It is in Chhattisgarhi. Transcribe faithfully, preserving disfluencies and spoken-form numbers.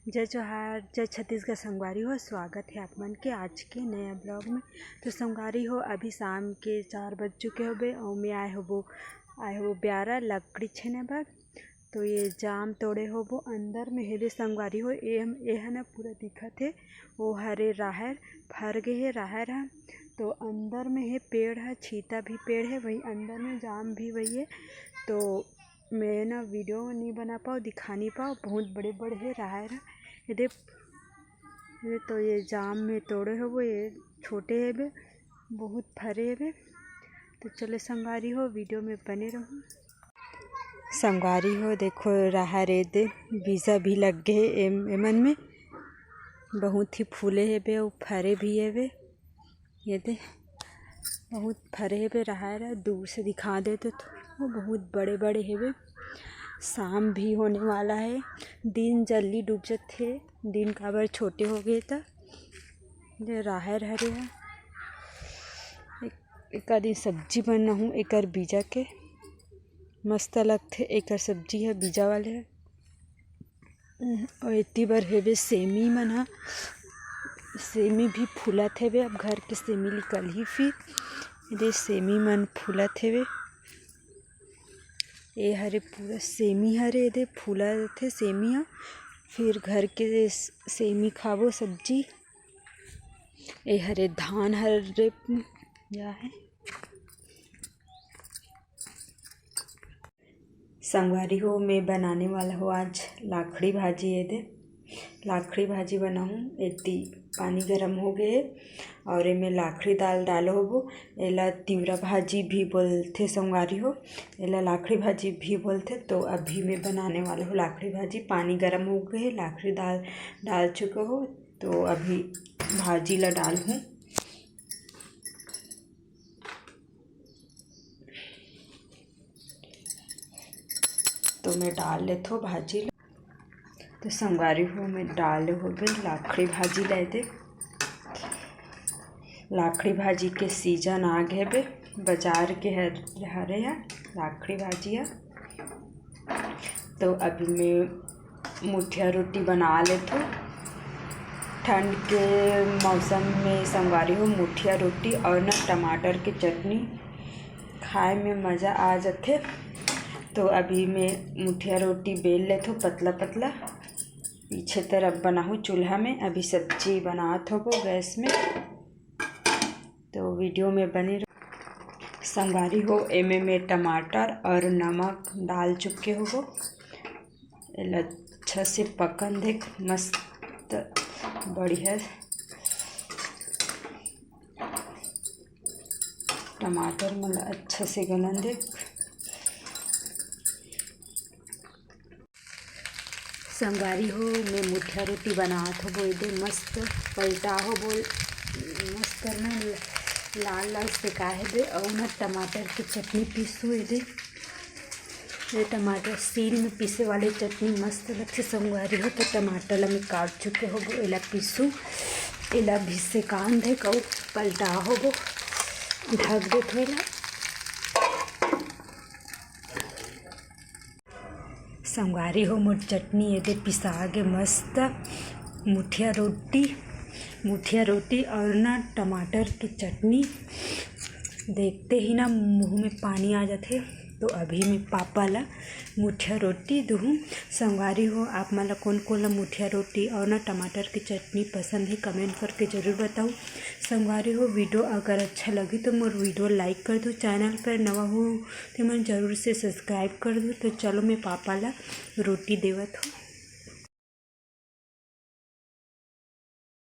जय जोहार, जय छत्तीसगढ़ संगवारी हो, स्वागत हे आप मन के आज के नया ब्लॉग में। तो संगवारी हो, अभी शाम के चार बज चुके होबे अउ मैं आए होबो, आए होबो ब्यारा लकड़ी छेने बर। तो ये जाम तोड़े होबो, अंदर में हेबे संगवारी हो, ए हम, ए ह ना पूरा दिखत हे, वो हरे राहर फर गे हे राहर ह। तो अंदर में हे पेड़ ह, छीता भी पेड़ हे, वही अंदर में जाम भी वही हे। तो मैं ना वीडियो नहीं बना पाओ, दिखा नहीं पाओ, बहुत बड़े बड़े हे राहर ह। ये दे, ये तो ये जाम में तोड़े होबो, ये छोटे हेबे, बहुत फरे हेबे। तो चलो संगवारी हो, वीडियो में बने रहो। संगवारी हो, देखो राहर ए दे, बीजा भी लग गे हे एम-, एमन में। बहुत ही फूले हेबे अउ फरे भी हेबे। ये दे, बहुत फरे हेबे राहर ह, दूर से दिखा देते तो वो बहुत बड़े बड़े हेबे। शाम भी होने वाला है, दिन जल्दी डूब जथे, दिन काबर छोटे हो गए त। ये राहर हरे ह, एक, एक आदि सब्जी बनाहूँ एकर बीजा के, मस्त लगथे एकर सब्जी ह, बीजा वाले ह। अउ एती बर हेबे सेमी मन ह, सेमी भी फूलत हेबे। अब घर के सेमी निकलही, फिर एदे सेमी मन फूलत हेबे। ए हरे पूरा सेमी हरे, एदे फूलत हे सेमी ह। फिर घर के सेमी खाबो सब्जी। ए हरे धान हरे या है। संगवारी हो, मैं बनाने वाला हूँ आज लाखड़ी भाजी। ये दे, लाखड़ी भाजी बनाहूँ। एती पानी गरम हो गए हे और एमे लाखड़ी दाल डालो होबो। एला तिवरा भाजी भी बोलथे संगवारी हो, एला लाखड़ी भाजी भी बोलथे। तो अभी मैं बनाने वाला हूँ लाखड़ी भाजी। पानी गरम हो गए हे, लाखड़ी दाल डाल चुके हो, तो अभी भाजी ला डालहूँ। तो मैं डाल लेथो भाजी ला। तो संगवारी हो, मैं डाले होबे लाखड़ी भाजी ला। एदे लाखड़ी भाजी के सीजन आ गए बे, बाजार के हर-, हरे ह लाखड़ी भाजी ह। तो अभी मैं मुठिया रोटी बना लेथो। ठंड के मौसम में संगवारी हो, मुठिया रोटी और ना टमाटर के चटनी खाए में मज़ा आ जाथे। तो अभी मैं मुठिया रोटी बेल लेथो पतला पतला, पीछे तरफ बनाहूँ चूल्हा में। अभी सब्जी बनात होबो गैस में, तो वीडियो में बने रहो। संगवारी हो, एमे में टमाटर और नमक डाल चुके होबो। एला अच्छा से पकन देख, मस्त बढ़िया टमाटर मन ला अच्छा से गलन देख। संगवारी हो, मैं मुठिया रोटी बनात होबो। एदे मस्त पलटा होबो, मस्त करना लाल लाल सेका हेबे। अउ ना टमाटर के चटनी पीसू एदे। ये टमाटर सील में पीसे वाले चटनी मस्त लगथे संगवारी हो। तो टमाटर ला मैं काट चुके होबो, एला पीसू, एला भी सेकान दे कऊ पलटा होबो, ढक देथो एला। संगवारी हो, मोर चटनी एदे पिसा गे मस्त। मुठिया रोटी, मुठिया रोटी और ना टमाटर की चटनी देखते ही ना मुँह में पानी आ जाथे। तो अभी मैं पापा ला मुठिया रोटी दूहूँ। संगवारी हो, आप मन ला कोन कोन ला मुठिया रोटी और ना टमाटर की चटनी पसंद है, कमेंट करके जरूर बताओ। संगवारी हो, वीडियो अगर अच्छा लगी तो मोर वीडियो लाइक कर दो। चैनल पर नवा हो तो मन जरूर से सब्सक्राइब कर दो। तो चलो, मैं पापा ला रोटी देवत हूँ।